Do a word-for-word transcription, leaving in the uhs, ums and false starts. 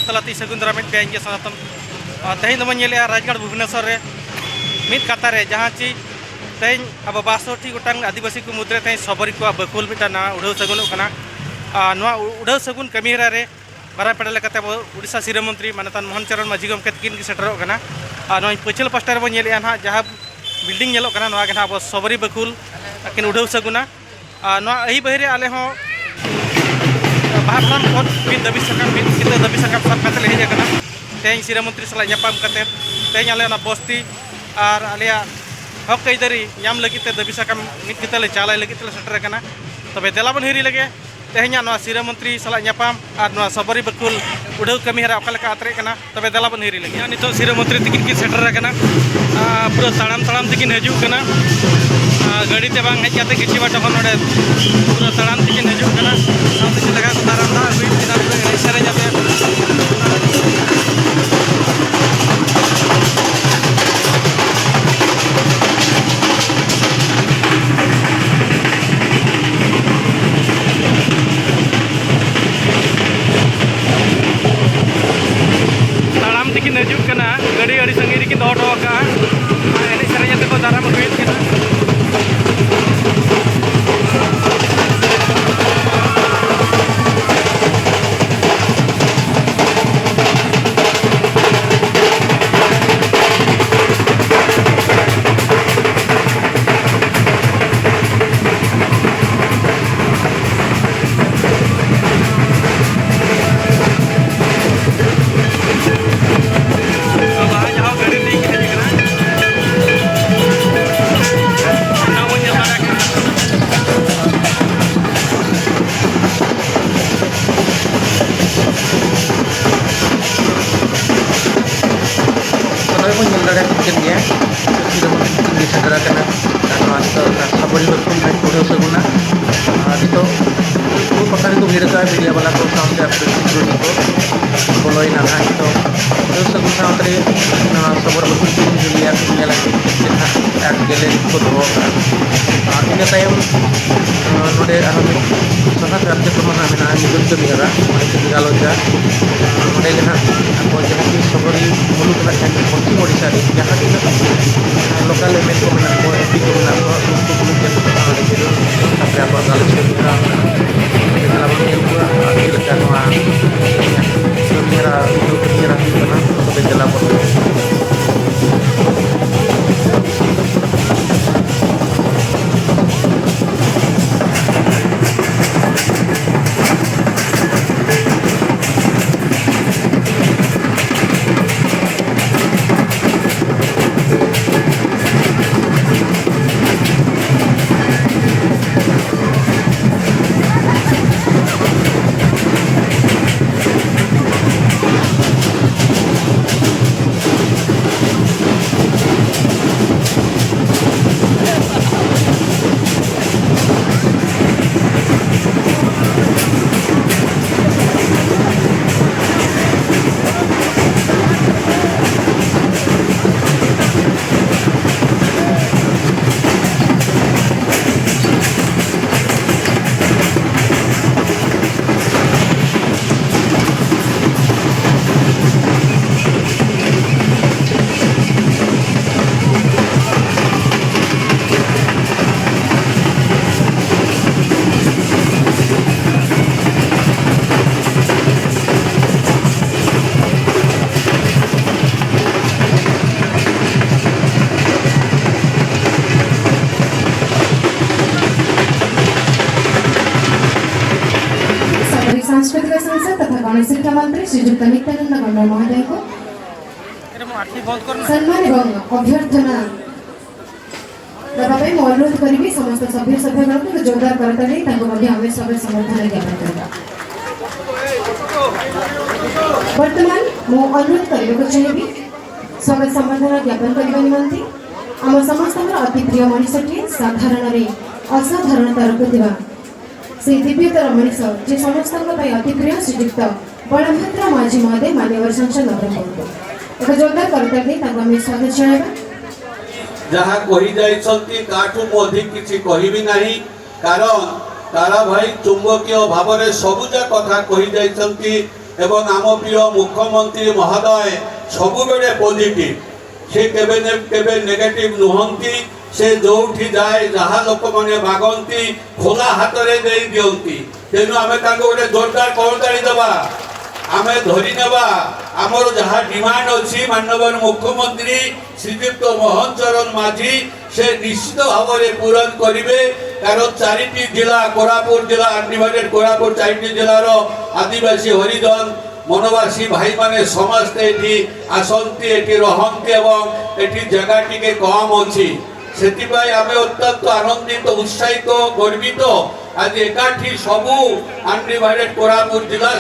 ᱛᱟᱞᱟᱛᱮ ᱥᱟᱹᱜᱩᱱ ᱫᱟᱨᱟᱢᱮᱫ ᱯᱮᱭᱟ ᱤᱧ ᱜᱮ ᱥᱚᱱᱟᱛᱚᱱ᱾ ᱟᱨ ᱛᱮᱦᱮᱧ ᱫᱚᱵᱚᱱ ᱧᱮᱞᱮᱜᱼᱟ ᱨᱟᱡᱽᱜᱟᱲ ᱵᱷᱩᱵᱽᱱᱮᱥᱚᱨ ᱨᱮ ᱢᱤᱫ ᱠᱟᱛᱷᱟ ᱨᱮ ᱡᱟᱦᱟᱸ ᱪᱮ ᱛᱮᱦᱮᱧ ᱟᱵᱚ ᱵᱟᱥᱚᱴᱴᱤ ᱜᱚᱴᱟᱝ ᱟᱹᱫᱤᱵᱟᱹᱥᱤ ᱠᱚ ᱢᱩᱫᱽᱨᱮ ᱛᱮᱦᱮᱧ ᱥᱚᱵᱚᱨᱤ ᱠᱚᱣᱟᱜ ᱵᱟᱹᱠᱷᱩᱞ ᱢᱤᱫᱴᱟᱝ ᱱᱟᱣᱟ ᱩᱰᱷᱟᱹᱣ ᱥᱟᱹᱜᱩᱱᱚᱜ ᱠᱟᱱᱟ᱾ ᱟᱨ ᱱᱚᱣᱟ ᱩᱰᱷᱟᱹᱣ ᱥᱟᱹᱜᱩᱱ ᱠᱟᱹᱢᱤᱦᱚᱨᱟ ᱨᱮ ᱢᱟᱨᱟᱝ ᱯᱮᱲᱟ ᱞᱮᱠᱟᱛᱮ ᱟᱵᱚ ᱩᱰᱤᱥᱟ ᱥᱤᱨᱟᱹ ᱢᱚᱱᱛᱨᱤ ᱢᱟᱱᱚᱛᱟᱱ ᱢᱳᱦᱚᱱ ᱪᱚᱨᱚᱬ ᱢᱟᱹᱡᱷᱤ ᱜᱚᱢᱠᱮ ᱛᱤᱠᱤᱱ ᱠᱤᱱ ᱥᱮᱴᱮᱨᱚᱜ ᱠᱟᱱᱟ᱾ ᱟᱨ ᱱᱚᱣᱟ ᱯᱟᱹᱪᱷᱞᱟᱹ ᱯᱟᱥᱴᱟ ᱨᱮᱵᱚᱱ ᱧᱮᱞᱮᱜᱼᱟ ᱱᱟᱦᱟᱜ ᱡᱟᱦᱟᱸ ᱵᱤᱞᱰᱤᱝ ᱧᱮᱞᱚᱜ ᱠᱟᱱᱟ, ᱱᱚᱣᱟ ᱜᱮ ᱱᱟᱦᱟᱜ ᱟᱵᱚ ᱥᱚᱵᱚᱨᱤ ᱵᱟᱹᱠᱷᱩᱞ ᱟᱹᱠᱤᱱ ᱩᱰᱷᱟᱹᱣ ᱥᱟᱹᱜᱩᱱᱟ᱾ ᱟᱨ ᱱᱚᱣᱟ ᱟᱹᱭᱩᱵ ᱵᱟᱹᱦᱤ ᱨᱮ ᱟᱞᱮ ᱦᱚᱸ ᱵᱟᱦᱟ ᱥᱟᱱᱟᱢ ᱠᱷᱚᱱ ᱢᱤᱫ ᱫᱟᱹᱵᱤ ᱥᱟᱠᱟᱢ, ᱢᱤᱫ ᱠᱤᱛᱟᱹ ᱫᱟᱹᱵᱤ ᱥᱟᱠᱟᱢ ᱥᱟᱵ ᱠᱟᱛᱮ ᱞᱮ ᱦᱮᱡ ᱟᱠᱟᱱᱟ᱾ ᱛᱮᱦᱮᱧ ᱥᱤᱨᱟᱹ ᱢᱚᱱᱛᱨᱤ ᱥᱟᱞᱟᱜ ᱧᱟᱯᱟᱢ ᱠᱟᱛᱮ ᱛᱮᱦᱮᱧ ᱟᱞᱮ ᱚᱱᱟ ᱵᱚᱥᱛᱤ ᱟᱨ ᱟᱞᱮᱭᱟᱜ ᱦᱚᱠ ᱟᱹᱭᱫᱟᱹᱨᱤ ᱧᱟᱢ ᱞᱟᱹᱜᱤᱫ ᱛᱮ ᱫᱟᱹᱵᱤ ᱥᱟᱠᱟᱢ ᱢᱤᱫ ᱠᱤᱛᱟᱹ ᱞᱮ ᱪᱟᱞᱟᱭ ᱞᱟᱹᱜᱤᱫ ᱛᱮᱞᱮ ᱥᱮᱴᱮᱨ ᱟᱠᱟᱱᱟ᱾ ᱛᱚᱵᱮ ᱫᱮᱞᱟ ᱵᱚᱱ ᱦᱤᱨᱤ ᱞᱮᱜᱮ ᱛᱮᱦᱮᱧᱟᱜ ᱱᱚᱣᱟ ᱥᱤᱨᱟᱹ ᱢᱚᱱᱛᱨᱤ ᱥᱟᱞᱟᱜ ᱧᱟᱯᱟᱢ ᱟᱨ ᱱᱚᱣᱟ ᱥᱚᱵᱚᱨᱤ ᱵᱟᱹᱠᱷᱩᱞ ᱩᱰᱷᱟᱹᱣ ᱠᱟᱹᱢᱤ ᱦᱚᱨᱟ ᱚᱠᱟ ᱞᱮᱠᱟ ᱟᱛᱨᱮᱜ ᱠᱟᱱᱟ᱾ ᱛᱚᱵᱮ ᱫᱮᱞᱟ ᱵᱚᱱ ᱦᱤᱨᱤ ᱞᱟᱹᱜᱤᱫ᱾ ᱱᱤᱛᱚᱜ ᱥᱤᱨᱟᱹ ᱢᱚᱱᱛᱨᱤ ᱛᱤᱠᱤᱱ ᱠᱤᱱ ᱥᱮᱴᱮᱨ ᱟᱠᱟᱱᱟ᱾ ᱟᱨ ᱯᱩᱨᱟᱹ ᱛᱟᱲᱟᱢ ᱛᱟᱲᱟᱢ ᱛᱮᱠᱤᱱ ᱦᱤᱡᱩᱜ ᱠᱟᱱᱟ᱾ ᱟᱨ ᱜᱟᱹᱰᱤ ᱛᱮ ᱵᱟᱝ ᱦᱮᱡ ᱠᱟᱛᱮ ᱠᱤᱪᱷᱩ ᱵᱟᱴᱟ ᱠᱷᱚᱱ ᱱᱚᱰᱮ ᱯᱩᱨᱟᱹ ᱛᱟᱲᱟᱢ ᱛᱮᱠᱤᱱ ᱦᱤᱡᱩᱜ ᱠᱟᱱᱟ᱾ ᱥᱟᱶᱛᱮ ᱪᱮᱫ ᱞᱮᱠᱟ ᱠᱚ ᱫᱟᱨᱟᱢ ᱫᱟ, ᱟᱹᱜᱩᱭᱮᱫ ᱠᱤᱱᱟ ᱯᱩᱨᱟᱹ ᱮᱱᱮᱡ ᱥᱮᱨᱮᱧ ᱟᱛᱮ᱾ ᱛᱟᱲᱟᱢ ᱛᱮᱠᱤᱱ ᱦᱤᱡᱩᱜ ᱠᱟᱱᱟ, ᱜᱟᱹᱰᱤ ᱟᱹᱰᱤ ᱥᱟᱺᱜᱤᱧ ᱨᱮᱠᱤᱱ ᱫᱚᱦᱚ ᱦᱚᱴᱚ ᱟᱠᱟᱫᱼᱟ᱾ ᱟᱨ ᱮᱱᱮᱡ ᱥᱮᱨᱮᱧ ᱟᱛᱮ ᱠᱚ ᱫᱟᱨᱟᱢ ᱟᱹᱜᱩᱭᱮᱫ ᱠᱤᱱᱟ᱾ ᱵᱟᱦᱟ ᱡᱟᱦᱟᱸ ᱜᱟᱹᱰᱤ ᱨᱤᱧ ᱦᱮᱡ ᱟᱠᱟᱱᱟ, ᱚᱱᱟ ᱵᱚᱱ ᱧᱮᱞ ᱫᱟᱲᱮᱭᱟᱜ ᱠᱟᱱᱟ᱾ ᱱᱚᱜᱼᱚᱭ ᱵᱚᱱ ᱧᱮᱞ ᱫᱟᱲᱮᱭᱟᱜ ᱠᱟᱱ ᱜᱮᱭᱟ, ᱥᱤᱨᱟᱹ ᱢᱚᱱᱛᱨᱤ ᱛᱤᱠᱤᱱ ᱜᱮ ᱥᱮᱴᱮᱨ ᱟᱠᱟᱱᱟ᱾ ᱟᱨ ᱱᱚᱣᱟ ᱱᱤᱛᱚᱜ ᱥᱟᱵᱚᱨᱤ ᱵᱟᱹᱠᱷᱩᱞ ᱨᱮ ᱩᱰᱷᱟᱹᱣ ᱥᱟᱹᱜᱩᱱᱟ᱾ ᱟᱨ ᱱᱤᱛᱚᱜ ᱯᱩᱨᱩᱵ ᱯᱟᱠᱷᱟ ᱨᱮᱠᱚ ᱵᱷᱤᱲ ᱟᱠᱟᱫᱼᱟ ᱢᱤᱰᱤᱭᱟ ᱵᱟᱞᱟ ᱠᱚ ᱥᱟᱶᱛᱮ ᱟᱯᱮ ᱠᱚ ᱵᱚᱞᱚᱭᱮᱱᱟ ᱱᱟᱦᱟᱜ ᱱᱤᱛᱚᱜ ᱩᱰᱷᱟᱹᱣ ᱥᱟᱹᱜᱩᱱ ᱥᱟᱶᱛᱮ ᱱᱚᱣᱟ ᱥᱚᱵᱚᱨᱢᱚᱛᱤ ᱧᱩᱭᱟ ᱠᱚ ᱧᱮᱞᱟ ᱠᱚ ᱪᱮᱫ ᱦᱟᱸᱜ ᱟᱨ ᱜᱮᱞᱮ ᱠᱚ ᱫᱚᱦᱚ ᱠᱟᱜᱼᱟ᱾ ᱟᱨ ᱤᱱᱟᱹ ᱛᱟᱭᱚᱢ, ᱟᱸ, ᱱᱚᱰᱮ ᱟᱨᱦᱚᱸ ᱢᱤᱫ ᱥᱟᱸᱜᱷᱟᱨ ᱠᱟᱨᱡᱚᱠᱨᱚᱢ ᱦᱟᱸᱜ ᱢᱮᱱᱟᱜᱼᱟ, ᱧᱤᱫᱟᱹ ᱠᱟᱹᱢᱤ ᱦᱚᱨᱟ ᱚᱸᱰᱮ ᱠᱚ ᱜᱟᱞᱚᱪᱟ᱾ ᱟᱸ, ᱱᱚᱰᱮ ᱜᱮ ᱦᱟᱸᱜ ᱟᱵᱚ ᱡᱟᱦᱟᱸ ᱛᱤᱥ ᱥᱚᱵᱚᱨᱤ ᱢᱩᱞᱩᱠ ᱨᱮᱱᱟᱜ ᱡᱟᱦᱟᱸ ᱯᱚᱥᱪᱤᱢ ᱳᱰᱤᱥᱟ ᱨᱮ ᱡᱟᱦᱟᱸ ᱛᱤᱱᱟᱹᱜ ᱞᱳᱠᱟᱞ ᱮᱢ ᱮᱞ ᱮ ᱠᱚ ᱢᱮᱱᱟᱜ ᱠᱚᱣᱟ, ᱮᱢ ᱯᱤ ᱠᱚ ᱢᱮᱱᱟᱜ ᱠᱚᱣᱟ, ᱩᱱᱠᱩ ᱠᱚ ᱢᱤᱫ ᱡᱟᱭᱜᱟ ᱨᱮ ᱡᱤᱨᱟᱹᱣ, ᱛᱟᱨᱯᱚᱨᱮ ᱟᱵᱚᱣᱟᱜ ᱜᱟᱞᱚᱪ ᱠᱟᱹᱢᱤ ᱦᱚᱨᱟ ᱢᱮᱱᱟᱜᱼᱟ᱾ ᱛᱚᱵᱮ ᱫᱮᱞᱟ ᱵᱚᱱ ᱧᱮᱞ ᱠᱚᱣᱟ ᱟᱨ ᱪᱮᱫ ᱞᱮᱠᱟ ᱱᱚᱣᱟ ᱠᱟᱹᱢᱤ ᱦᱚᱨᱟ, ᱠᱟᱹᱢᱤ ᱦᱚᱨᱟ ᱦᱩᱭᱩᱜ ᱠᱟᱱᱟ, ᱛᱚᱵᱮ ᱫᱮᱞᱟ ᱵᱚᱱ ᱥᱟᱝᱥᱠᱨᱤᱛᱤᱠ ᱥᱟᱝᱥᱚᱫ ᱛᱚᱛᱷᱟ ᱜᱚᱬᱚᱥᱤᱠᱷᱟ ᱢᱚᱱᱛᱨᱤ ᱥᱨᱤᱡᱩᱠᱛ ᱱᱤᱛᱭᱟᱱᱚᱱᱫ ᱜᱚᱬᱤᱭᱟᱨ ᱢᱚᱦᱚᱫᱚᱭ ᱠᱚ ସମ୍ମାନ ଏବଂ ଅଭ୍ୟର୍ଥନା ଦେବା ପାଇଁ ମୁଁ ଅନୁରୋଧ କରିବି ସମସ୍ତ ସଭ୍ୟ ସଭ୍ୟମାନଙ୍କୁ ଜୋରଦାର କରତାଳି ତାଙ୍କୁ ମଧ୍ୟ ଆମେ ସଭ୍ୟ ସମ୍ବର୍ଦ୍ଧନା ଜ୍ଞାପନ କରିବା। ବର୍ତ୍ତମାନ ମୁଁ ଅନୁରୋଧ କରିବାକୁ ଚାହିଁବି ସ୍ୱାଗତ ସମ୍ବର୍ଦ୍ଧନା ଜ୍ଞାପନ କରିବା ନିମନ୍ତେ ଆମ ସମସ୍ତଙ୍କର ଅତି ପ୍ରିୟ ମଣିଷଟିଏ, ସାଧାରଣରେ ଅସାଧାରଣତା ରଖୁଥିବା, ସେ ଦିବ୍ୟତର ମଣିଷ, ଯେ ସମସ୍ତଙ୍କ ପାଇଁ ଅତି ପ୍ରିୟ, ଶ୍ରୀଯୁକ୍ତ ବଳଭଦ୍ର ମାଝୀ ମହୋଦୟ, ମାନ୍ୟବର ସାଂସଦ ନବରଙ୍ଗପୁରକୁ। ଏକ ଜୋରଦାର କରତାଳି ଦେଇ ତାଙ୍କୁ ଆମେ ସ୍ୱାଗତ ଜଣାଇବା। ଯାହା କହି ଯାଇଛନ୍ତି, ତାଠୁ ମୁଁ ଅଧିକ କିଛି କହିବି ନାହିଁ। କାରଣ ତାରା ଭାଇ ଚୁମ୍ବକୀୟ ଭାବରେ ସବୁଜା କଥା କହି ଯାଇଛନ୍ତି ଏବଂ ଆମ ପ୍ରିୟ ମୁଖ୍ୟମନ୍ତ୍ରୀ ମହୋଦୟ ସବୁବେଳେ ପଜିଟିଭ। ସେ କେବେ ନେ- କେବେ ନେଗେଟିଭ ନୁହନ୍ତି। ସେ ଯୋଉଠି ଯାଏ, ଯାହା ଲୋକମାନେ ମାଗନ୍ତି, ଖୋଲା ହାତରେ ଦେଇ ଦିଅନ୍ତି। ତେଣୁ ଆମେ ତାଙ୍କୁ ଗୋଟେ ଜୋରଦାର କରତାଳି ଦେବା। ଆମେ ଧରି ନେବା ଆମର ଯାହା ଡିମାଣ୍ଡ ଅଛି, ମାନନୀୟ ମୁଖ୍ୟମନ୍ତ୍ରୀ ଶ୍ରୀଯୁକ୍ତ ମୋହନ ଚରଣ ମାଝୀ ସେ ନିଶ୍ଚିତ ଭାବରେ ପୂରଣ କରିବେ। କାରଣ ଚାରିଟି ଜିଲ୍ଲା, କୋରାପୁଟ ଜିଲ୍ଲା, ଅନଡିଭାଇଡେଡ କୋରାପୁଟ, ଚାରିଟି ଜିଲ୍ଲାର ଆଦିବାସୀ, ହରିଜନ, ବନବାସୀ ଭାଇମାନେ ସମସ୍ତେ ଏଠି ଆସନ୍ତି, ଏଠି ରହନ୍ତି ଏବଂ ଏଠି ଜାଗା ଟିକେ କମ୍ ଅଛି। ସେଥିପାଇଁ ଆମେ ଅତ୍ୟନ୍ତ ଆନନ୍ଦିତ, ଉତ୍ସାହିତ, ଗର୍ବିତ। ଆଜି ଏକାଠି ସବୁ ଅନଡିଭାଇଡେଡ କୋରାପୁଟ ଜିଲ୍ଲା